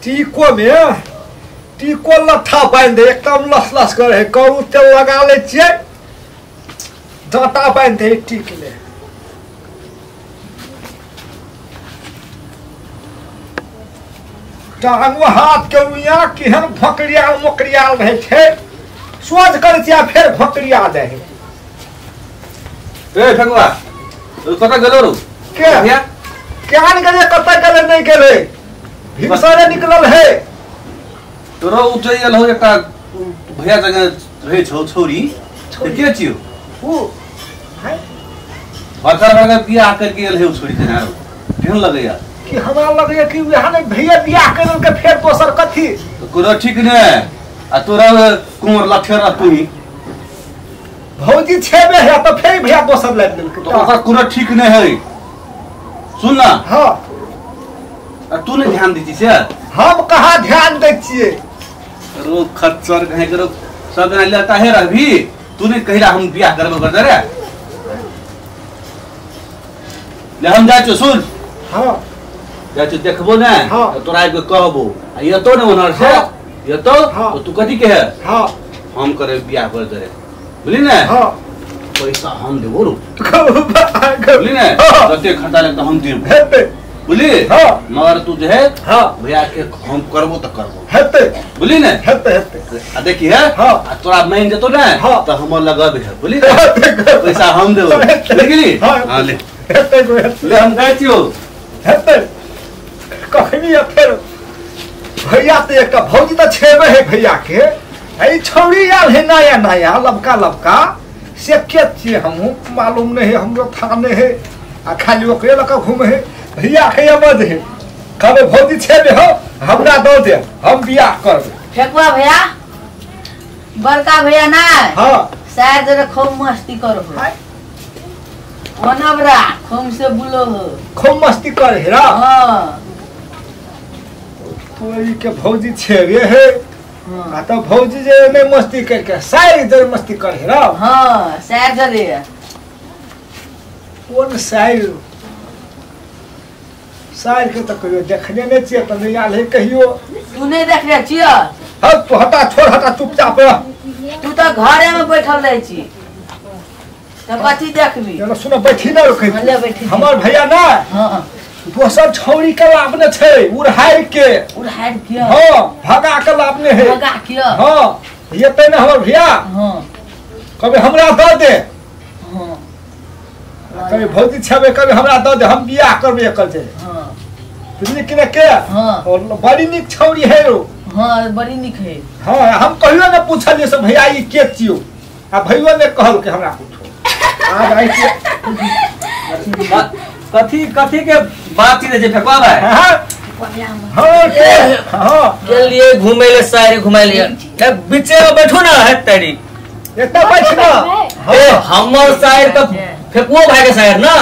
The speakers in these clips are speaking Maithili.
टीको में टीको लट्ठा बांधि दे एकदम लस लस करे है करू तेल लगा ले छियै जाता बांधि दे टीक ले टांगो हाथ के रुइया केहन भोकरियाल मोकरियाल रहे छै सोझ करै छियै फेर भोकरिया दे है। ए ठगवा तू कतऽ गेलो रो के भैया केहन गेलै कतऽ गेलै नहि गेलै भिनसरे निकलल है तोरा उठै गेल हो एकटा भैया जगह रहै छौ छौरी के छियौ उ है बड़का बड़का बियाह करके गेल है उ छोरी जना केहन लगैया कि हमरा लगैया कि वएह ने भैया बियाह कर के फेर दोसर कथी तो कोनो ठीक ने आ तोरा कुंवर लठेरा तुही भौजी छेबे है तो फेर भैया दोसर लाबि देलकै तो ओकर कोनो ठीक नै है। सुन ना हां आ तू ने ध्यान दै छी से हम कहाँ ध्यान दै छियै रो खच्चर कहे करो सब जना लेता है रहबी तू ने कहिला हम बियाह करबो कर दे रे ले हम जाइ छौ सुन। हां जाइ छौ देखबो ने हाँ। तो तोरा आबि के कहबो आ एतो ने ओनर से एतो हाँ। तो तू कथी के है हां हम करे बियाह कर दे रे बुझली ने। हां पैसा हम देबो रो बुझली ने जते खर्चा लगतौ हम देबो हेतै बुझली। हां मगर तू जे है हां भैया के हम करबो त करबो हेतै बुझली ने हेतै हेतै आ देखी है हां आ तोरा मान जेतो ने हाँ। त हमर लगब है बुझली ने पैसा हम देबो बुझली। हां ले हेतै ले हम जाइ छियौ हेतै कखनी फेर भैया तो एकटा भौजी त छेबे है भैया के है छौरी आयल है नया नया लबका लबका से के छियै हमहूँ मालूम नहीं है हमरो था नहीं है आ खाली ओकरे लऽ कऽ घूमे है भैया के अमद है कहबै भौजी छेबे हो हमरा दऽ दे हम बियाह करबै। फेकुआ भैया बड़का भैया ना हाँ शायद जरा खूब मस्ती करो ओनबरा खूब से बुलो हो खूब मस्ती कर हे रा। हाँ तोरी के भौजी छेबे है आ तो भौजी जे नहीं मस्ती करके साइर जरे मस्ती कर हे रा। हाँ साइर जरे कोन साइर साइर के तो कहियो देखने नहीं छियै त नहीं आयल है कहियो तू नहीं देखने छियै। हाँ तू हटा छोड़ हटा चुपचाप रह तू तो घरे में बैठल रहै छी तो कथी देखबी। चलो सुनो बैठी ना रुकै बैठी हमर भैया ना। हाँ दोसर छौरी के लाबने छै उड़हारि के उड़हारि के। हाँ भगा के लाबने है भगा के। हाँ येतै ना हमर भैया। हाँ कभी हमरा दऽ दे। हाँ कभी भौजी छेबे कभी हमरा दऽ दे हम बियाह करबै एकर जे। हाँ बुझली कि ने के। हाँ और बड़ी नीक छौरी है रो। हाँ बड़ी नीक है। हाँ हम कहियो ने पूछलियै से भैया ई के छियौ आ भैयो ने कहलकै हमरा कुछो आज आई के कथी कथी के बात चीज छै फेकुआ भाई। हां हां के हां गेलिए घुमै ले सारी घुमै ले बीचे में बैठू ना है तेरी एता बैठ ना। ए हमर साइड त फेकुओ भाई के साइड ना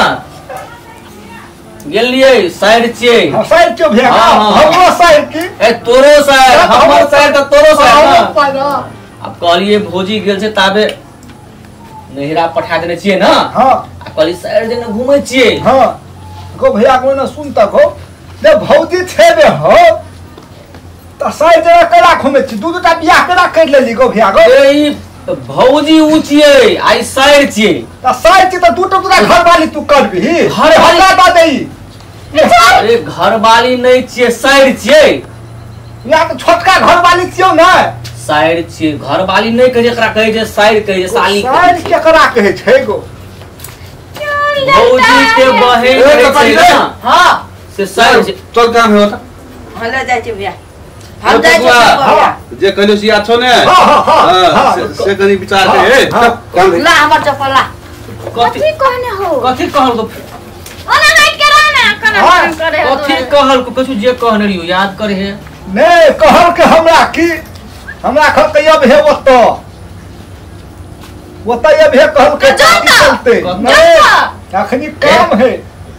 गेलिए साइड छियै। हां साइड क्यों भैया हमरो साइड की ए तोरो साइड हमर साइड त तोरो साइड ना। अब कहलिए भौजी गेल छै ताबे नहिरा पठा देने छियै ना। हां आ कहली साइड जेना घुमै छियै। हां गो भैया को ना सुनता गो जे भौजी छेबे हो त साइड जना केना घुमै छी दू दूटा बियाह केना कर लेली गो भैया गो। ए ई भौजी उ छियै आ ई साइड छियै त साइड छी त दूटा दूटा घरवाली तू करबी घरवाली हमरा दऽ देई। अरे घरवाली नहीं छियै साइड छियै या त छोटका घरवाली छियौ ना साइड छियै घरवाली नहीं कहै छै एकरा कहै छै साइड कहै छै साली साइड केकरा कहै छै गो भौजी के बहिन रहै छै ना। हां से साइड चल काम है होता हम ले जाइ छी भैया हम जाइ छी भैया जे कहलियो से याद छौ ने। हां हां हां से कनी विचार के ए काम ला हमर चप्पल ला। कथी कहने हो कथी कहल को ओना हट के रह ना कना करे कथी कहल को कछु जे कहने रहियो याद करे है नहीं कहल के हमरा की हमरा खल के अब हे ओत ओत अब हे कहल के चलते नहीं अखनी काम है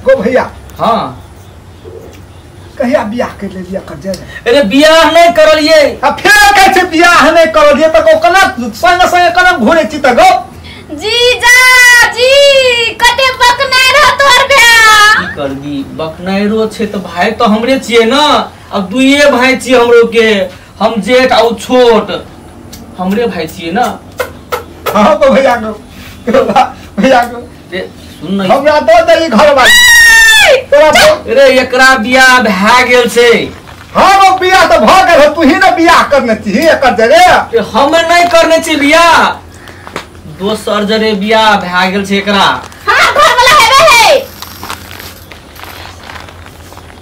गो भैया। हां कहिया बियाह कर लेलियै कर जे। अरे बियाह नहीं करलियै आ फेर कहै छै बियाह नहीं करलियै त गो कना संगे संगे कना घुरै छी त गो जीजा जी कते बकनाइ रह तोहर भैया। की करबी बकनाइरो छै त भाई तो हमरे छियै ना। अब दुइये भाई छियै हमरो के, हम जेठ आ उ छोट, हमरे भाई छियै ना। हां तो भैया को भैया को सुन न हमरा दो दे घर वाली तोरा। रे एकरा बियाह भए गेल छै। हां वो बियाह त भ गेल, तू ही ना बियाह करने छी एकर जरे। हम नहीं करने छी बियाह, दोसर जरे बियाह भए गेल छै एकरा। हमर घर वाला हेबे है।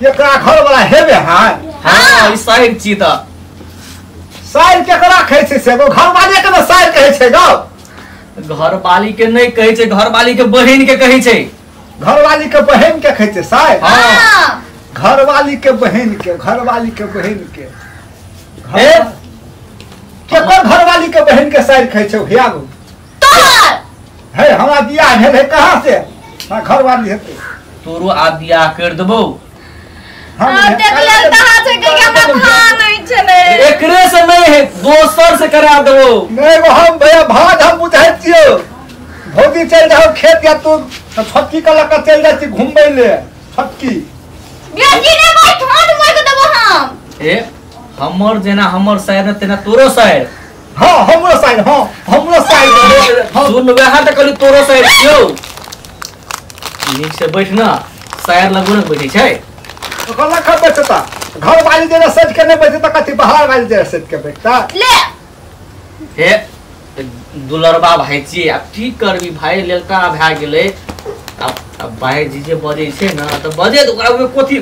एकरा घर वाला हेबे है। हां ई साइड छी त साइड केकरा कहै छै से गो घर वाले के न साइड कहै छै गो। घर वाली के नहीं कहै छै, घर वाली के बहिन के कहै छै। घर वाली के बहिन के कहै छै साइड। हां घर वाली के बहिन के, घर वाली के बहिन के हे केकर घर वाली के बहिन के साइड कहै छै भैया गो तोहर। हे हमरा बियाह भेल है कहां से, हां घर वाली हेतै तोरो आ बियाह कर देबौ। हम देख लेल कहां से के हमरा भाव नहीं छले। एकरे से नहीं है दोसर से करा देबौ। नहीं वो हम भैया भाज हम बुझै छियो। भौजी चल जाओ खेत या तू छोटकी के लक चल जाइ छी घुमबै ले। छोटकी बेटी ने बैठ हाथ मोड़ के देबो हम। ए हमर जेना हमर साइड तेना तोरो साइड। हां हमरो साइड, हां हमरो साइड। सुन वएह त कहली तोरो साइड छियौ। नीक से बैठ ना, साइड लगो ने बैठै छै। ओकर लख बैठता घर वाली जेना सज के नहीं बैठता, कथी बाहर वाली जेना सज के बैठता। ले हे दुलरबा भाई छी अब की करबी भाई, लेलका भए गेलै। अब भाई जी जे बजै छै ना त बजे त ओकरा ओमे कोथी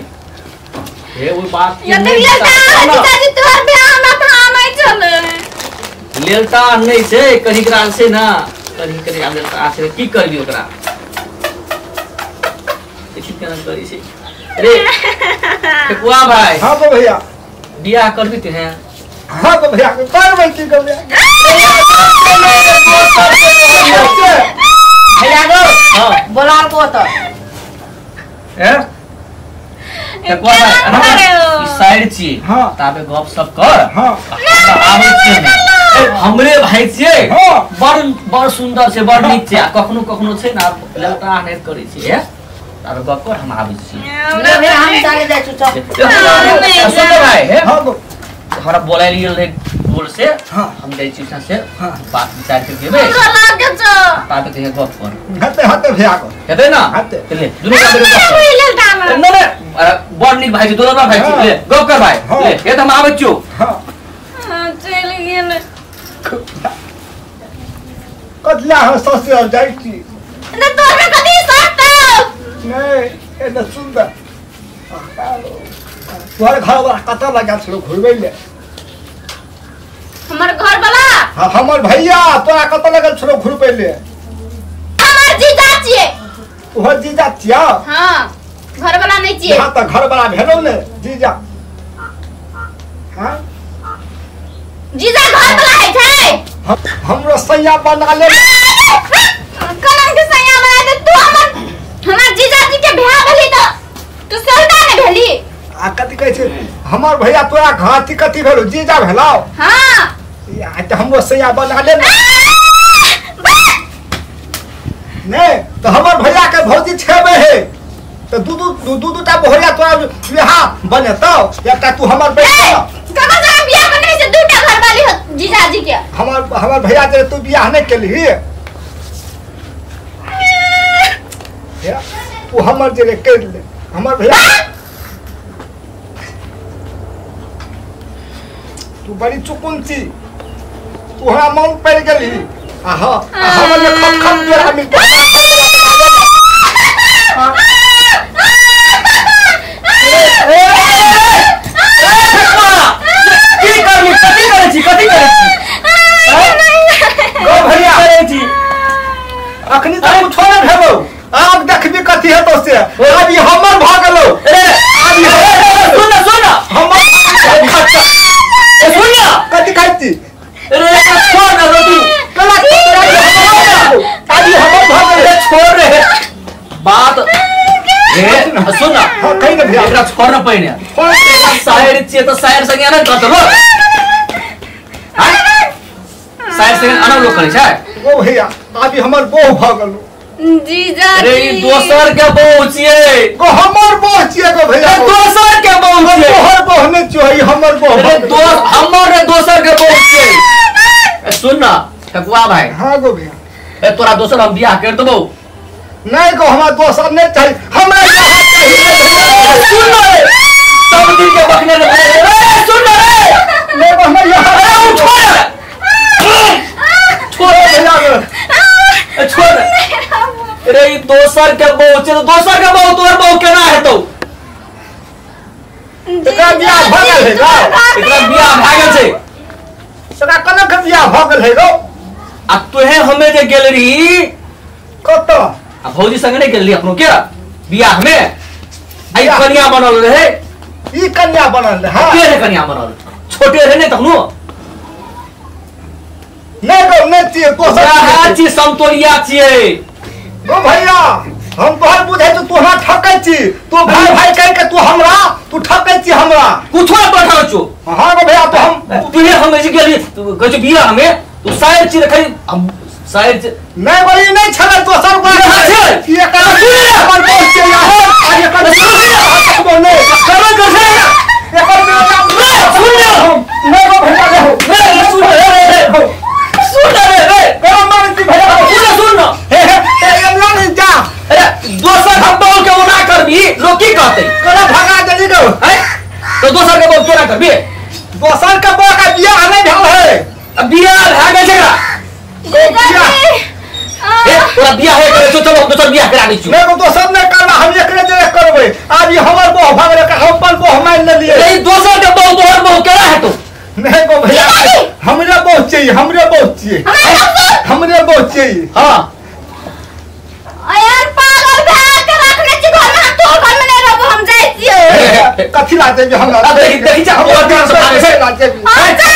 हे ओइ बात के ये देख लेलका जीजाजी तोहर बियाह हमरा था नहीं चले। लेलता नहीं छै कहीं करा छै ना, कहीं कहीं आब लेलता छै की करबी ओकरा। देखी केना करै छै रे ठेकुआ भाई। हां तो भैया बियाह करबी ते हैं? हां तो भैया करबै की करबै भैया गो। हां बोला को त ए ठेकुआ भाई ई साइड छी। हां ताबे गप सब कर। हां आबै छी हमरे भाई छियै। हां बड़ बड़ सुंदर छै, बड़ नीक छै। आ कखनो कखनो छै ना ललता नहि करै छै। हे ताबे गप कर, हम आबै छी। ले भैया हम चले जाइ छी। चल सुन भाई हे हां गो हमरा बोलाय गेल रहे बोल से। हां हम जाइ छी से हां बात विचार के जेबै। हमरा लागे छ ताबे कहिया गप कर। हेतै हेतै भैया गो हेतै ना हेतै। ले दुनू का गप कर। न न बड़ नीक भाई छै, दोनों भाई छै। ले गप कर भाई, ले हे त हम आबै छियौ। हां हां चल गेल। कतला हम ससुराल जाइ छी न तोहर कथी साथ नहीं एना सुंदर तोहर घर वाला कतऽ लगा छलो घुरबै ले? हमर घर वाला? हां हमर भैया तोरा कतऽ लगल छलो घुरबै ले? हमर जीजा छियै। तोहर जीजा छियै? हां घर वाला नहीं छियै। हां त घर वाला भेलौ ने जीजा। हां जीजा घर वाला है छै। हमरो सैया बना ले। कलम के सैया बना दे तू। हमर हमर जीजा जी के बियाह भेली त तू सौदा ने भेली। आ कथि कहै छै हमर भैया तोरा घाती कथि भेलौ जीजा भेलौ? हां आ त हमरो सैया बना ले ने। नहीं त हमर भैया के भौजी छेबे है त दू दू दू दू टा भैया तोरा बियाह बनेतौ। एकटा तू हमर बेटा ककर संग बियाह करने से दूटा घर वाली हो जीजा जी के। हमर हमर भैया जे तू बियाह नहीं केलही तू हमर जे कर ले हमर भैया तू बड़ी चुकुन छी, तू हमरा मन पड़ गेली। आ हां हमर ले खप खप तोरा मिल के। की करली कथी करै छी कथी करै छी गो भैया करै छी अखनी त कुछो नै भेलौ। आब देखबी कथी हेतौ से। आब ई हमर भ गेलौ। ए आब ई सुन ना सुन ना हमर ए सुन ना कथी खाइ छी रे छोड़ ना तू कला आब ई हमर भ गेलै। छोड़ रे बात ए सुन ना। हां कहि ना भैया एकरा छोड़ ना पहिने। साइड छियै त साइड संगे ना कतलो हां साइड संगे अना लोक करै छै। ओ भैया अभी हमर बहु भ गेलो। जीजा रे ई दोसर के बहु छियै। गो हमर बहु छियै गो भैया। दोसर के बहु छियै। तोहर बहु नै छियै, ई हमर बहु। अरे दोस हमर रे दोसर के बहु छियै। सुन ना ठकुआ भाई। हां गो भैया। ए तोरा दोसर हम बियाह कर देबौ। नहीं गो हमरा दोसर नहीं चाहिए, हमरा यहाँ चाहिए। सुन ना रे सब दिन के बकने रे। ए सुन ना रे नहीं गो हमरा यहाँ। अरे उठो रे, छोड़ भैया रे, छोड़ रे। ई दोसर के बहु छै, दोसर के बहु तोहर बहु केना हेतौ? एकरा बियाह भ गेल है गो। एकरा बियाह भए गेल छै। एकरा केना के बियाह भ गेल है गो? आ तोहे हमे जे गेल रही कत आ भौजी संगे नहीं गेल रही अपनो के बियाह में? आई कन्या बनल रहे। ई कन्या बनल रहे? हां के रे कन्या बनल छोटे रहे ने तखनो। नहीं गो नहीं छियै दोसर हां छी, समतोलिया छियै। गो भैया हम तोहर बुझै छी, तोहरा ठकै छी तू। भाई भाई कह के तू हमरा तू ठकै छी हमरा। कुछो न पठाउ छु। हां गो भैया तो हम तूहे हम जे गेली कहै छी बियाह में तू साइड छी रखै हम साइड नहीं गो ई नहीं छलै दोसर बात छै। ई एकर हमर बहु छियै आ एकर बहु नहीं करबे कर छै एकर रे। सुन ले नहीं गो भैया रे रे सुन रे रे सुन रे रे गरम मारै छी भैया। सुन सुन न हे हे एमला नहीं जा। अरे दोसर हम बहु के ओना करबी लोग की कहतै? तोरा भगा देली गो। हैं तो दोसर के बहु केना करबी? दोसर के बहु के बियाह नहीं भेल है। अब बियाह भए गेल छै एकरा। ए तोरा बियाह होय करे छौ, चलो हम दोसर बियाह करा दै छियौ। नहीं गो दोसर नहीं करबा, हम एकरे जरे करबै। आब ई हमर बहु भऽ गेलै, हम अपन बहु मानि लेलियै। ई दोसर के बहु तोहर बहु केना हेतौ? नहीं गो भैया हमरे बहु चाहिए, हमरे बहु चाहिए, हमरे बहु चाहिए। हां यार पागल भए के रखने छी घर में, तोर घर में नहीं रहबो, हम जाइ छियै। कथी ला जेबी हमरा? देखी देखी जा, हम से ला जेबी। हम जाइ